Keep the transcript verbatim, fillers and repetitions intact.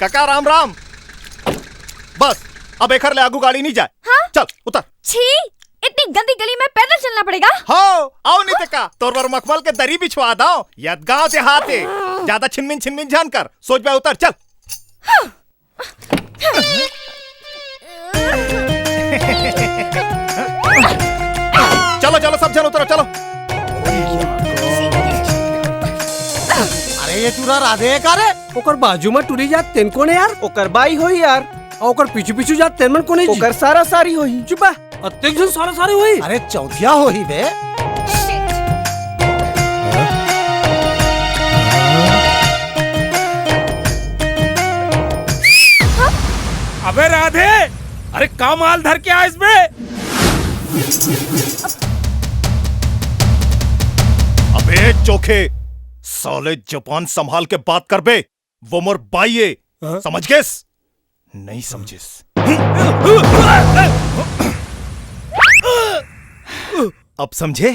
काका राम राम। बस, अब एखर ले आगू गाड़ी नहीं जाए। हाँ? चल उतर। छी, इतनी गंदी गली में पैदल चलना पड़ेगा? हो, आओ नहीं ते का, तोर बर मखमल के दरी बिछवा दो। यद गांव देहात हे, ज्यादा छिनमिन छिनमिन झन कर, सोच बे उतर, चल। चलो चलो, सब झन उतरो, चलो। अरे ये टूरा राधे का रे? ओकर बाजू में टूरी जात तेन कोन हे यार? ओकर बाई होही यार। अउ ओकर पीछू पीछू जात तेन मन कोन हे जी? ओकर सारा सारी होही। चुप बे। अतेक झन सारा सारी होही। अरे चौथिया होही बे। अबे राधे, अरे का माल धर के आइस बे? अबे चोखे, साले जबान संभाल के बात कर बे, वो मोर बाई हे, हाँ? समझ गेस? नहीं समझिस। अब समझे?